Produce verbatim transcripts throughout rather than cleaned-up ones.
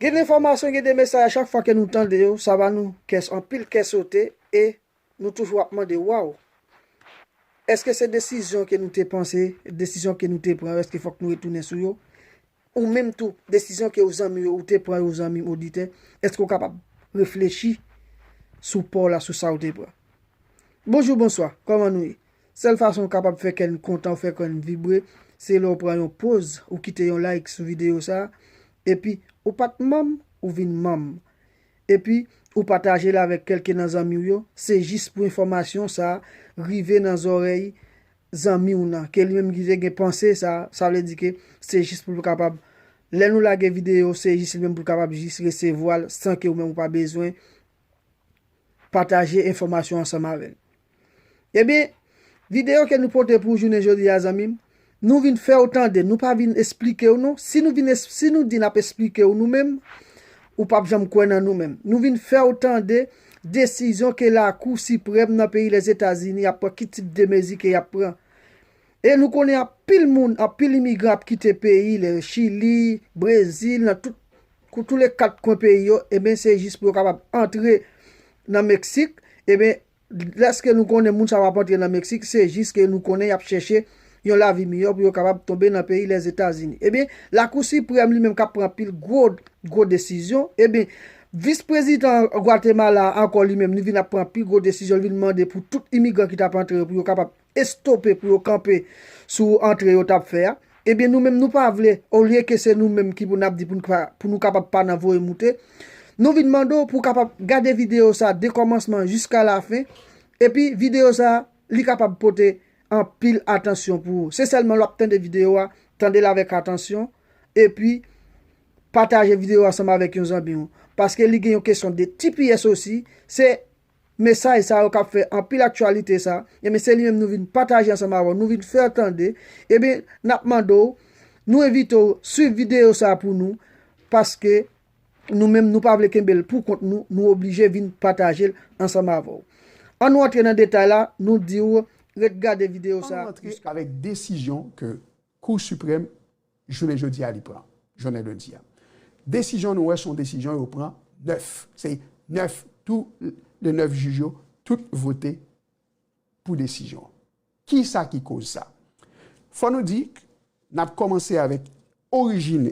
Gen de enfòmasyon, gen de mesaj, a chak fwa ke nou tande yo, sa ba nou kè, anpil kè sote, e nou toujou ap mande, waw, èske se desizyon ke nou te panse, desizyon ke nou te pran yo, èske fòk nou retounen sou yo? Ou menm tou, desizyon ke ou zanmi yo, ou te pran yo, zanmi m oditè, èske ou kapab reflechi sou pa w la, sou sa ou te pran? Bonjou, bonswa, kòman nou ye? Sèl fason ou kapab fè kè n kontan, ou fè kè n vibre, se lè ou pran yon poz, ou kite yon like sou videyo sa a, epi ou pa t manm, ou vin manm. Epi ou pataje l avèk kèlke nan zanmi w yo, se jis pou enfòmasyon sa a rive nan zòrèy zanmi w nan, ke li menm ki te gen panse sa a, sa vle di ke se jis pou l kapab, lè nou lage videyo, se jis li menm pou l kapab jis resevwa l san ke ou menm ou pa bezwen pataje enfòmasyon ansanm avè l. Ebyen, videyo ke nou pote pou jounen jodi a, zanmi m, nou vin fè w tande, nou pa vin esplike w non. Si nou vin es-, si nou di n ap esplike w nou menm, ou p ap janm kwè nan nou menm. Nou vin fè w tande desizyon ke Lakou Siprèm nan peyi Lèzetazini ap pran, ki tip de mezi ke y ap pran. E nou konnen anpil moun, anpil imigran ap kite peyi, le Chili, Brezil, nan tout, kou-, tou le kat kwen peyi yo, ebyen, se jis pou yo kapab antre nan Meksik. Ebyen, lèske nou konnen moun sa yo ap antre nan Meksik, se jis ke nou konnen y ap chèche yon lavi miyò pou yo kapab tonbe nan peyi Lèzetazini. Ebyen, Lakou Siprèm li menm k ap pran anpil gwo, gwo desizyon, ebyen, vis prezidan Gwatemala ankò li menm, li vin ap pran anpil gwo desizyon, li vin mande pou tout imigran ki t ap antre yo, pou yo kapab estope, pou yo kanpe sou antre yo t ap fè a. Ebyen, nou menm, nou pa vle, olye ke se nou menm ki pou n ap di pou n ka, pou nou kapab pa nan voye moute, nou vin mande w pou w kapab gade videyo sa a de kòmansman jiska lafen. Epi, videyo sa a, li kapab pote anpil atansyon pou ou. Se sèlman lè w ap tande videyo a, tande l avèk atansyon, epi pataje videyo a ansanm avèk yon zanmi w. Paske li gen yon kesyon de T P S osi, se mesaj sa yo k ap fè anpil aktyalite sa, ebyen, se li menm nou vin pataje ansanm avè w, nou vin fè tande, ebyen, n ap mande w, nou envite w swiv videyo sa pou nou, paske nou menm, nou pa vle kenbe l pou kont nou, nou oblije vin pataje l ansanm avè w. An nou antre nan detay la, nou di w ret gade videyo sa. An nou antre avèk desizyon ke Kou Siprèm jounen jodi a li pran, jounen lendi a. Desizyon nou wè se yon desizyon yo pran nèf. Se nèf, tou le nèf jij yo, tout vote pou desizyon. Kisa ki koz sa? Fò nou di, n ap kòmanse avèk orijin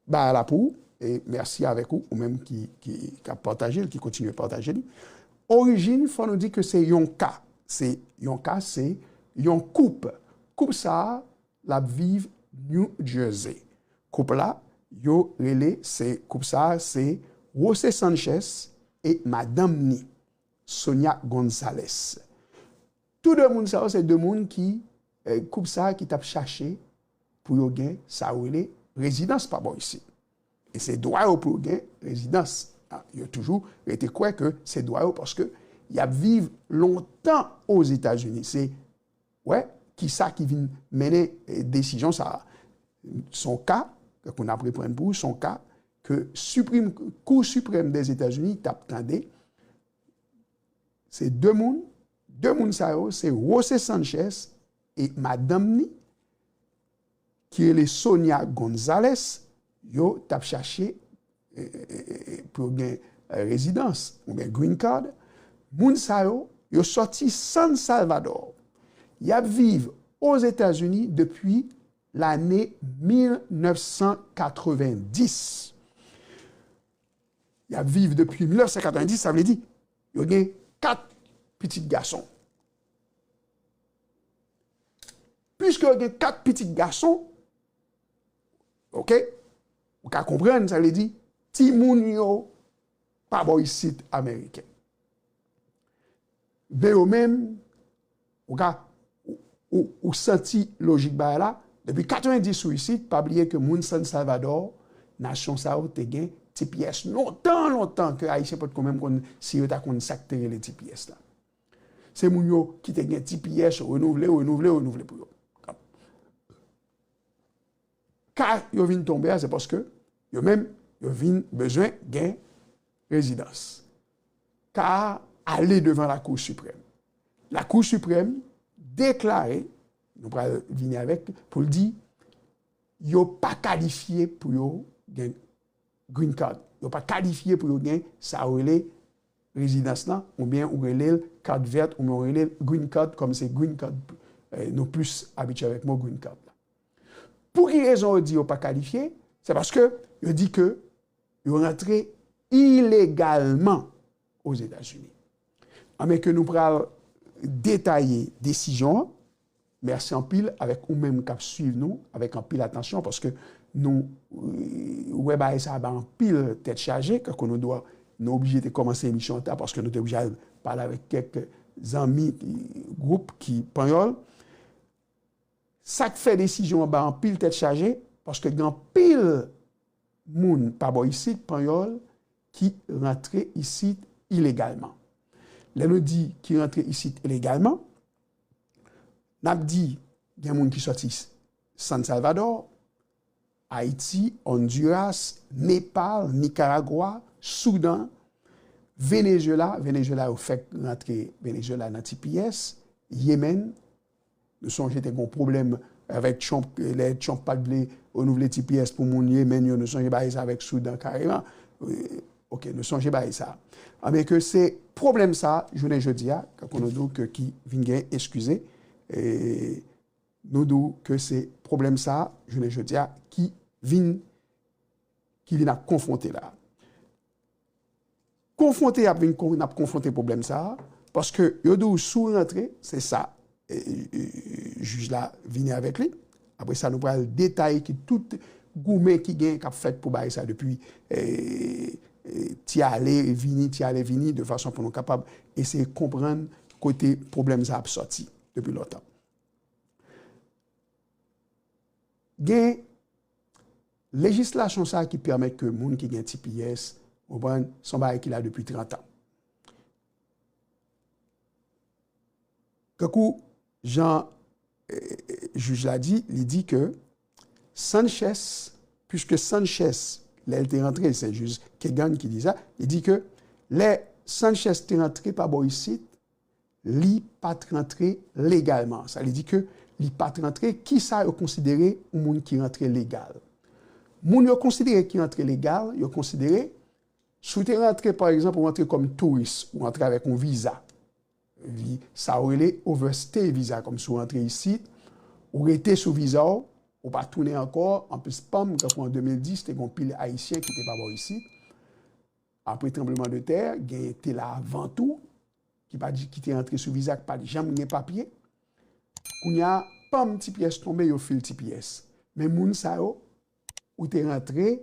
bagay la pou ou, e mèsi avèk ou, ou menm ki, ki, k ap pataje l, ki kontinye pataje li. Orijin, fò nou di ke se yon ka. Se yon ka, se yon koup. Koup sa a, l ap viv New Jersey. Koup la, yo rele, se koup sa a, se José Sanchez e madanm ni, Sonia González. Tou de moun sa yo, se de moun ki, eh, koup sa a ki t ap chache pou yo gen sa yo rele rezidans pa bò isit. E se dwa yo pou yo gen rezidans. Ah, yo toujou rete kwè ke se dwa yo paske y ap viv lontan Ozetazini. Se, wè, kisa ki vin mennen, eh, desizyon sa a. Se yon ka, ke n ap reprann pou ou, se yon ka ke Supreme, Kou Siprèm Dèzetazini t ap tande. Se de moun, de moun sa yo, se José Sanchez e madanm ni, ki rele Sonia González, yo t ap chache, e, e, e, e, pou yo gen, e, rezidans oubyen green card. Moun sa yo, yo sòti San Salvador. Y ap viv Ozetazini depi lane mil nèf san katrevenndis. Y ap viv depi mil nèf san katrevenndis, sa vle di, yo gen kat pitit gason. Piske yo gen kat pitit gason, oke, ou ka konprann, sa vle di, timoun yo pa bò isit ameriken. Men yo menm, ou ka, ou, ou, ou santi lojik bagay la. Depi katrevenndis sou isit, pa bliye ke moun San Salvador, nasyon sa yo te gen T P S lontan, lontan ke Ayisyen potko menm konn si yo ta konn sa k te rele T P S la. Se moun yo ki te gen T P S, yo renouvle, renouvle, renouvle pou yo. Ka yo vin tonbe a, se paske yo menm, yo vin bezwen gen rezidans. Ka a ale devan Lakou Siprèm. Lakou Siprèm deklare, nou pral vini avèk, pou l di, yo pa kalifye pou yo gen green card. Yo pa kalifye pou yo gen sa yo rele rezidans lan, oubyen ou rele l kat vèt, oubyen ou rele l green card, kòm se green card, eh, nou plis abitye avèk mo green card la. Pou ki rezon yo di yo pa kalifye? Se paske yo di ke yo rantre ilegalman Ozetazini. Anben ke nou pral detaye desizyon an. Mèsi anpil avèk ou menm k ap swiv nou avèk anpil atansyon, paske nou, euh, wè bagay sa a ba anpil tèt chaje, kankou nou dwa, nou oblije te kòmanse emisyon an ta, paske nou te oblije al pale avèk kèk zanmi, gwoup ki panyòl. Sa k fè desizyon an ba anpil tèt chaje, paske gen anpil moun pa bò isit, panyòl, ki rantre isit ilegalman. Lè nou di ki rantre isit ilegalman, n ap di gen moun ki sòti San Salvador, Ayiti, Honduras, Nepal, Nicaragua, Soudan, Venezuela, Venezuela yo fèk rantre Venezuela nan T P S, Yemen, nou sonje te gen yon pwoblèm avèk Trump, lè Trump pa t vle renouvle T P S pou moun Yemen yo, nou sonje bagay sa avèk Soudan kareman. Euh, ok, nou sonje bagay sa. Anben ke se pwoblèm sa, jounen jodi a, kankou nou di w ke ki vin gen, eskize, e nou di w ke se pwoblèm sa, jounen jodi a, ki vin, ki vin ap konfwonte la. Konfwonte, y ap vin kon-, n ap konfwonte pwoblèm sa a, paske yo di w si w rantre, se sa, e, e, e, jij la vini avèk li. Apre sa, nou pral detaye ki tout goumen ki gen k ap fèt pou bagay sa depi, e, e, ti ale, vini, ti ale, vini, de fason pou nou kapab eseye konprann kote pwoblèm sa ap sòti depi lontan. Gen lejislasyon sa ki pèmèt ke moun ki gen T P S, ou konprann, se yon bagay ki la depi trant an. Kankou jan, eh, eh, jij la di, li di ke Sanchez, puiske Sanchez, lè l te rantre, se jij Kagan ki di sa, li di ke lè Sanchez te rantre pa bò isit, li pa t rantre legalman. Sa vle di ke li pa t rantre, kisa yo konsidere yon moun ki rantre legal? Moun yo konsidere ki rantre legal, yo konsidere, si w te rantre, pa egzanp, ou rantre kòm touris, ou rantre avèk yon viza. Vi-, sa yo rele overstay visa, kòm si w rantre isit, ou rete sou viza w, ou pa tounen ankò, anplis pa m, tankou an de mil dis, te gen yon pil Ayisyen ki te pa bò isit. Apre tranblemanntè, gen te la avan tou, ki pa di, ki te rantre sou viza, ki pa t janm gen papye. Kounye a, panm, T P S tonbe, yo fil T P S. Men moun sa yo, ou te rantre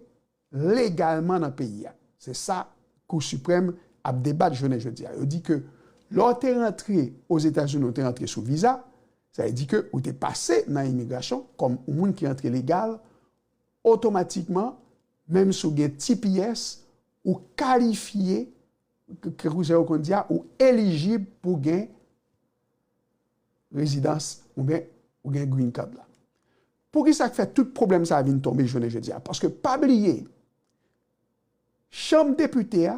legalman nan peyi a. Se sa Kou Siprèm ap debat jounen jodi a. Yo di ke lè w te rantre Ozetazini, ou te rantre sou viza, sa vle di ke ou te pase nan imigrasyon kòm yon moun ki rantre legal, otomatikman, menm si w gen T P S, ou kalifye, k-, k-, jan yo konn di a, ou elijib pou gen rezidans oubyen ou gen green card la. Poukisa k fè tout pwoblèm sa a vin tonbe jounen jodi a? Paske pa bliye, Chanm Depite a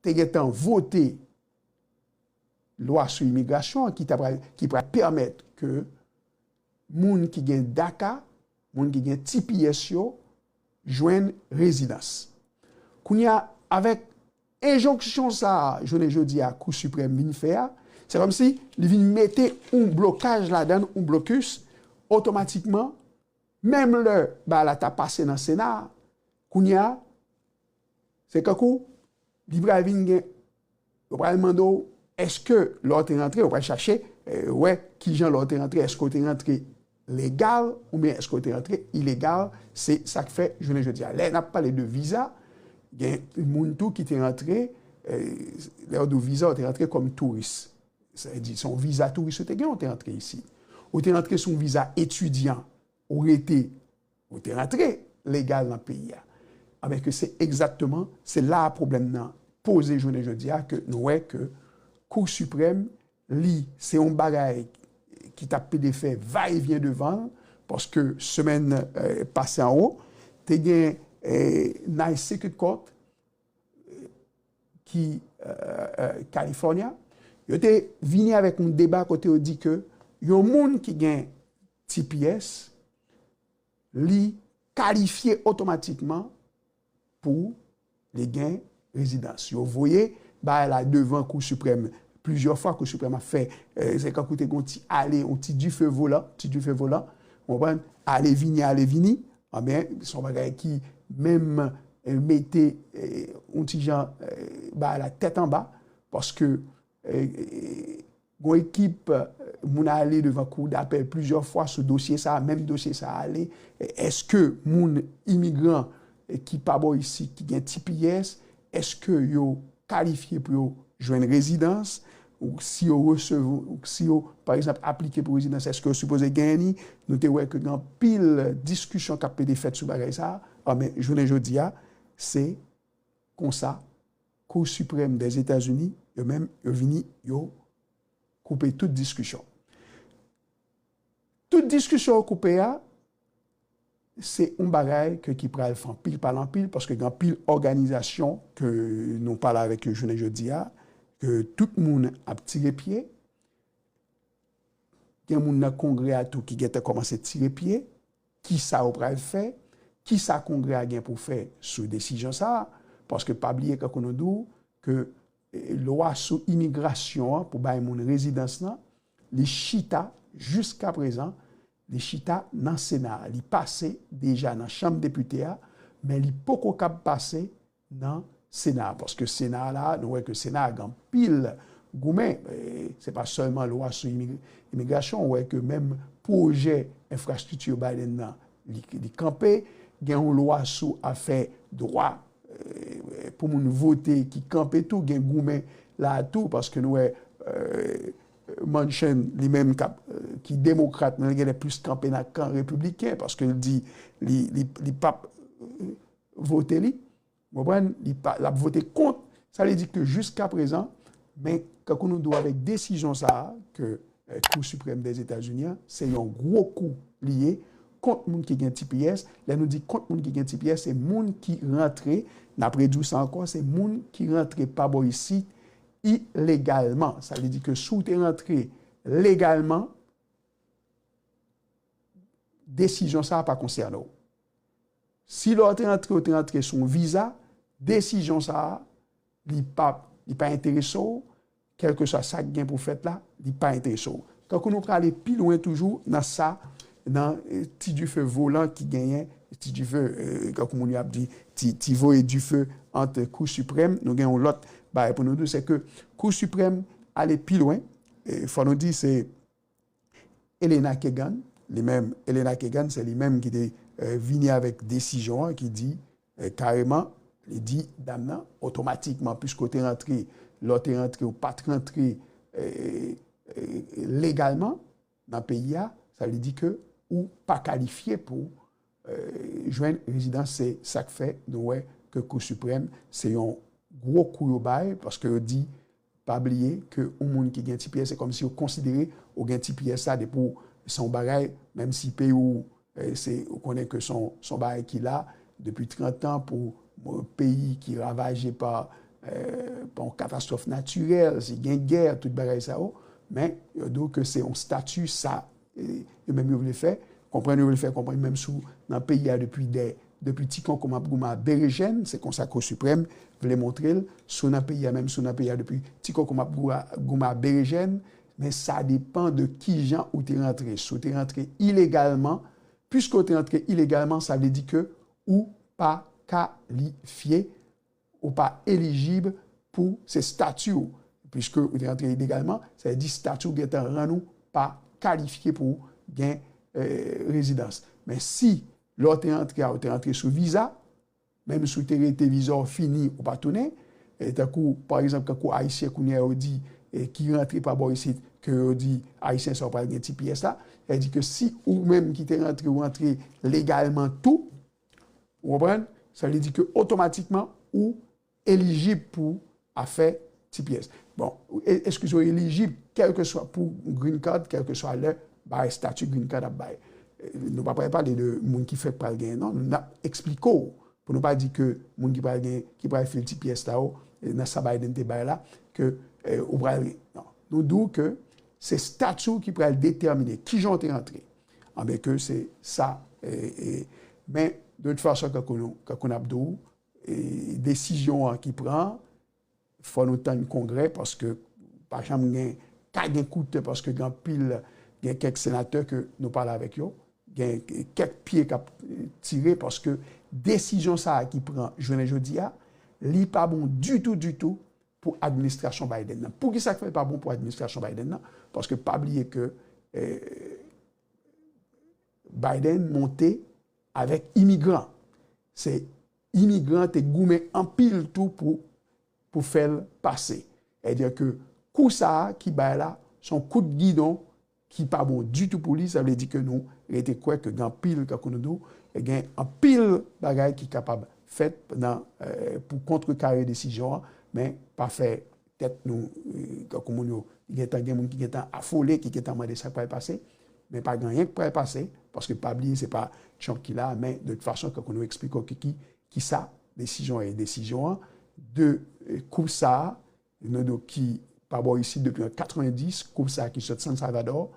te gentan vote lwa sou imigrasyon an ki ta pral, ki pral pèmèt ke moun ki gen daca, moun ki gen T P S yo, jwenn rezidans. Kounye a, avèk enjonksyon sa a, jounen jodi a, Kou Siprèm vin fè a, se kòmsi li vin mete yon blokaj ladan l, yon blokis, otomatikman, menm lè bagay la ta pase nan Sena a, kounye a, se kankou li pral vin gen, yo pral mande w, èske lè w te rantre, yo pral chache, eh, wè kijan lè w te rantre, èske w te rantre legal oubyen èske w te rantre ilegal, se sa k fè jounen jodi a. Lè n ap pale de viza, gen moun tou ki te rantre, eh, lè yo di w viza, w te rantre kòm touris. Sa vle di, se yon viza touris ou te gen, ou te rantre isit. Ou te rantre sou yon viza etidyan, ou rete, ou te rantre legal nan peyi a. Anben ke se egzakteman, se la a pwoblèm nan poze jounen jodi a, ke nou wè ke Kou Siprèm, li, se yon bagay ki t ap pede fè va e vyen devan l, paske semèn, eh, pase an wo, te gen, eh, Ninth Circuit Court, ki, eh, eh, California, yo te vini avèk yon deba kote yo di ke yon moun ki gen T P S, li kalifye otomatikman pou li gen rezidans. Yo voye bagay la devan Kou Siprèm plizyè fwa. Kou Siprèm ap fè, eh, se kankou te gen yon ti ale, yon ti dife volan, ti dife volan, ou konprann? Ale vini, ale vini. Anben, se yon bagay ki menm, eh, mete, eh, yon ti jan, eh, bagay la tèt anba, paske, eh, gon ekip, eh, moun ale devan kou dapèl plizyè fwa sou dosye sa, menm dosye sa ale, eh, èske moun imigran, eh, ki pa bò isit, ki gen T P S, èske yo kalifye pou yo jwenn rezidans? Ou si yo resevwa, ou si yo, pa egzanp, aplike pou rezidans, èske yo sipoze genyen li? Nou te wè ke gen anpil diskisyon k ap pede fèt sou bagay sa a. Anben, jounen jodi a, se konsa, Kou Siprèm dèzetazini, yo menm, yo vini, yo koupe tout diskisyon. Tout diskisyon yo koupe a, se yon bagay ke ki pral fè anpil pale anpil, paske gen anpil òganizasyon ke nou pale avèk yo jounen jodi a, ke tout moun ap tire pye. Gen moun nan Kongrè a tou ki gentan kòmanse tire pye. Kisa yo pral fè? Kisa Kongrè a gen pou fè sou desizyon sa a? Paske pa bliye, kankou nou di w, ke, eh, lwa sou imigrasyon an pou bay moun rezidans lan, li chita, jiska prezan, li chita nan Sena a. Li pase deja nan Chanm Depite a, men li poko kab pase nan Sena a, paske Sena a la, nou wè ke Sena a gen anpil goumen. Eh, se pa sèlman lwa sou imi-, imigrasyon, ou wè ke menm pwojè enfrastrikti Biden nan, li, li kanpe. Gen yon lwa sou afè dwa, eh, pou moun vote ki kanpe tou, gen goumen la tou, paske nou wè, eh, Manchin, li menm, k ap, eh, ki demokrat, men li genlè plis kanpe nan kan repibliken, paske l di li, li, li p ap, eh, vote li. Ou konprann? Li pa, l ap vote kont. Sa vle di ke jiska prezan, men kankou nou di w avèk desizyon sa a, ke, eh, Kou Siprèm dèzetazini an, se yon gwo kou li ye kont moun ki gen T P S. Lè nou di kont moun ki gen T P S, se moun ki rantre, n ap redi w sa ankò, se moun ki rantre pa bò isit ilegalman. Sa vle di ke si w te rantre legalman, desizyon sa a pa konsène w. Si lè w te rantre, w te rantre sou yon viza, desizyon sa a, li pa, li pa enterese w, kèlkeswa sa k gen pou fèt la, li pa enterese w. Kankou nou prale pi lwen toujou nan sa, nan, eh, ti dife volan ki genyen, ti dife, eh, kankou moun yo ap di, ti, ti voye dife ant Kou Siprèm, nou gen yon lòt bagay pou nou di, se ke Kou Siprèm ale pi lwen, eh, fò nou di se Elena Kagan, li menm, Elena Kagan, se li menm ki te, eh, vini avèk desizyon an, ki di, eh, kareman, li di dam nan, otomatikman, piske w te rantre, lè w te rantre, ou pa t rantre, eh, eh, legalman nan peyi a, sa vle di ke ou pa kalifye pou, eh, jwenn rezidans. Se sa k fè nou wè ke Kou Siprèm, se yon gwo kou yo bay, paske yo di, pa bliye ke yon moun ki gen T P S, se kòmsi yo konsidere ou gen T P S la depi w, se yon bagay, menm si peyi w, eh, se, ou konnen ke se yon, se yon bagay ki la depi trant an pou, eh, peyi ki ravaje pa, eh, pa yon katastwòf natirèl, si gen gè, tout bagay sa yo, men yo di w ke se yon stati sa, eh, yo menm yo vle fè, konprann, yo vle fè konprann, menm si w nan peyi a depi dè, depi ti konkonm ap goumen ak berejèn, se konsa Kou Siprèm vle montre l, si w nan peyi a, menm si w nan peyi a depi ti konkonm ap gou-, goumen ak berejèn, men sa depann de kijan ou te rantre. Si w te rantre ilegalman, piske w te rantre ilegalman, sa vle di ke ou pa kalifye, ou pa elijib pou se stati w. Piske ou te rantre ilegalman, sa vle di stati w gentan rann ou pa kalifye pou w gen, eh, rezidans. Men si lè w te rantre a, ou te rantre sou viza, menm si w te rete viza w fini, ou pa tounen, eh, tankou, pa egzanp, tankou Ayisyen kounye a yo di, eh, ki rantre pa bò isit, ke yo di Ayisyen sa yo pral gen T P S la, sa vle di ke si ou menm ki te rantre, ou rantre legalman tou, ou konprann? Sa vle di ke otomatikman ou elijib pou afè T P S. Bon, e-, eskize w, elijib kèlkeswa pou green card, kèlkeswa lè bay estati green card ap bay. Eh, nou pa pral pale de moun ki fèk pral genyen, non. Nou ap eksplike w, pou nou pa di ke moun ki pral gen, ki pral fil T P S la yo, eh, nan sa Biden te bay la, ke, eh, ou pral gen. Non. Nou di w ke se estati w ki pral detèmine kijan w te rantre. Anben ke se sa, eh, eh, men, de tout fason, kankou nou, kankou n ap di w, e, desizyon an ki pran, fò nou tann Kongrè, paske pa janm gen, ka gen kout, paske gen anpil, gen kèk senatè ke nou pale avèk yo, gen kèk pye k ap tire, paske desizyon sa a ki pran jounen jodi a, li pa bon ditou, ditou pou administrasyon Biden nan. Poukisa k fè l pa bon pou administrasyon Biden nan? Paske pa bliye ke, eh, Biden monte avèk imigran. Se imigran te goumen anpil tou pou, pou fè l pase. Sètadi ke kou sa a ki bay la, se yon kout gidon ki pa bon ditou pou li, sa vle di ke nou rete kwè ke gen anpil, kankou nou di w, gen anpil bagay ki kapab fèt nan, eh, pou kontrekare desizyon an, men pa fè tèt nou, eh, kankou moun yo, gentan gen moun ki gentan afole, ki gentan mande sa k pral pase, men pa gen anyen k pral pase, paske pa bliye se pa Trump ki la, men de tout fason, kankou nou eksplike w ki, ki, ki sa desizyon an ye. Desizyon an de, eh, kou sa a, nou di ki pa bò isit depi an katrevenndis, kou sa a ki sot San Salvador,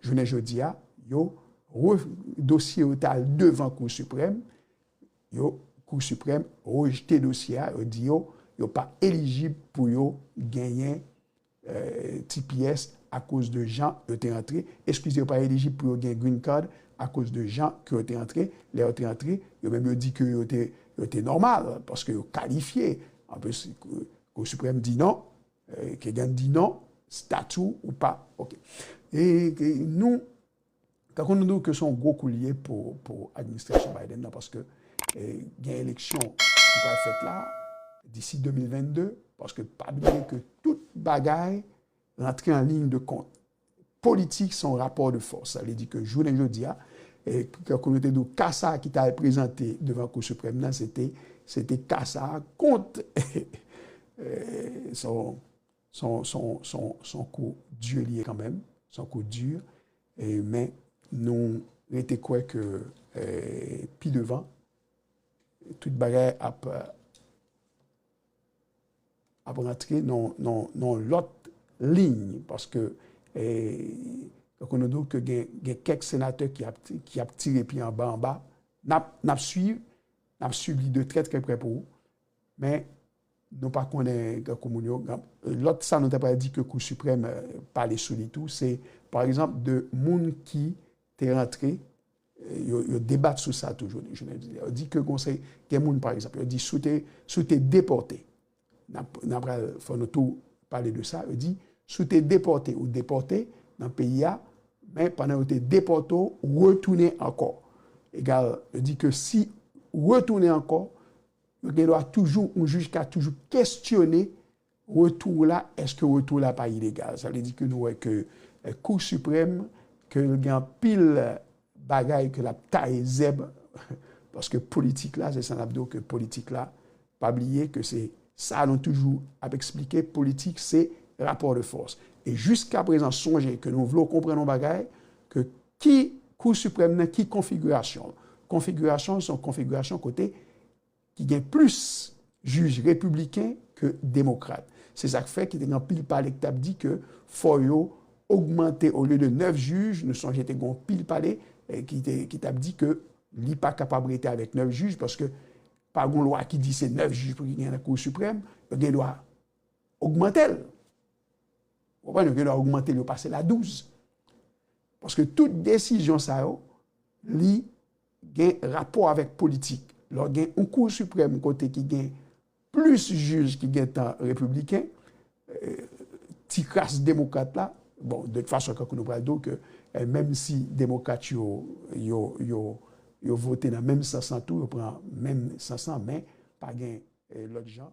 jounen jodi a, yo re-, dosye yo te al devan Kou Siprèm, yo, Kou Siprèm rejte dosye a, yo di yo, yo pa elijib pou yo genyen, eh, T P S akoz de jan yo te rantre. Eskize, yo pa elijib pou yo gen green card akoz de jan ke yo te rantre. Lè yo te rantre, yo menm yo di ke yo te, yo te nòmal, paske yo kalifye. Anplis, Kou, Kou Siprèm di non, eh, Kagan di non, stati w pa, oke. E, e nou, kankou nou di w ke se yon gwo kou l ye pou, pou administrasyon Biden nan, paske, eh, gen eleksyon ki pral fèt la, disi de mil vennde, paske pa bliye ke tout bagay rantre an liy de kont. Politik se yon rapò de fòs. Sa vle di ke jounen jodi a, eh, kankou nou te di w, ka sa a ki t al prezante devan Kou Siprèm nan, se te, se te ka sa a kont, eh, se yon, se yon, se yon, se yon, se yon kou di li ye kanmenm, se yon kou di, eh, men nou rete kwè ke, eh, pi devan, tout bagay ap, ap rantre nan, nan, nan lòt liy, paske, eh, kankou nou di w ke gen, gen kèk senatè ki ap, ki ap tire pye anba, anba. N ap, n ap swiv, n ap swiv li de trè, trè prè pou ou. Men, nou pa konnen kankou moun yo. Lòt sa nou ta pral di ke Kou Siprèm, eh, pale sou li tou, se, pa egzanp, de moun ki te rantre, eh, yo, yo debat sou sa toujou, jounen jodi a. Yo di ke konsèy, gen moun, pa egzanp, yo di, si w te, si w te depòte, n ap, n ap pral, fò nou tou pale de sa, yo di, si w te depòte, ou depòte nan peyi a, men pandan yo te depòte w, retounen ankò. Egal, yo di ke si retounen ankò, yo gen dwa toujou, yon jij ka toujou kestyone retou w la, èske retou w la pa ilegal? Sa vle di ke nou wè ke, eh, Kou Siprèm, ke l gen anpil bagay ke l ap taye zèb, paske politik la, se sa n ap di w ke politik la, pa bliye ke se sa nou toujou ap eksplike, politik se rapò de fòs. E jiska prezan, sonje ke nou vle w konprann yon bagay, ke ki Kou Siprèm nan, ki konfigirasyon l? Konfigirasyon l, se yon konfigirasyon kote ki gen plis jij repibliken ke demokrat. Se sa k fè ki te gen anpil pale ki t ap di ke fò yo ogmante, olye de nèf jij, nou sonje te gen anpil pale, eh, ki te, ki t ap di ke li pa kapab rete avèk nèf jij, paske pa gen lwa ki di se nèf jij pou ki gen nan Kou Siprèm, yo gen dwa ogmante l. Ou konprann, yo gen dwa ogmante l, yo pase l a douz. Paske tout desizyon sa yo, li gen rapò avèk politik. Lè w gen yon Kou Siprèm kote ki gen plis jij ki gentan repibliken, eh, ti kras demokrat la, bon, de tout fason, kankou nou pral di w ke, eh, menm si demokrat yo, yo, yo, yo vote nan menm sans lan tou, yo pran menm sans lan, men pa gen, eh, lòt jan.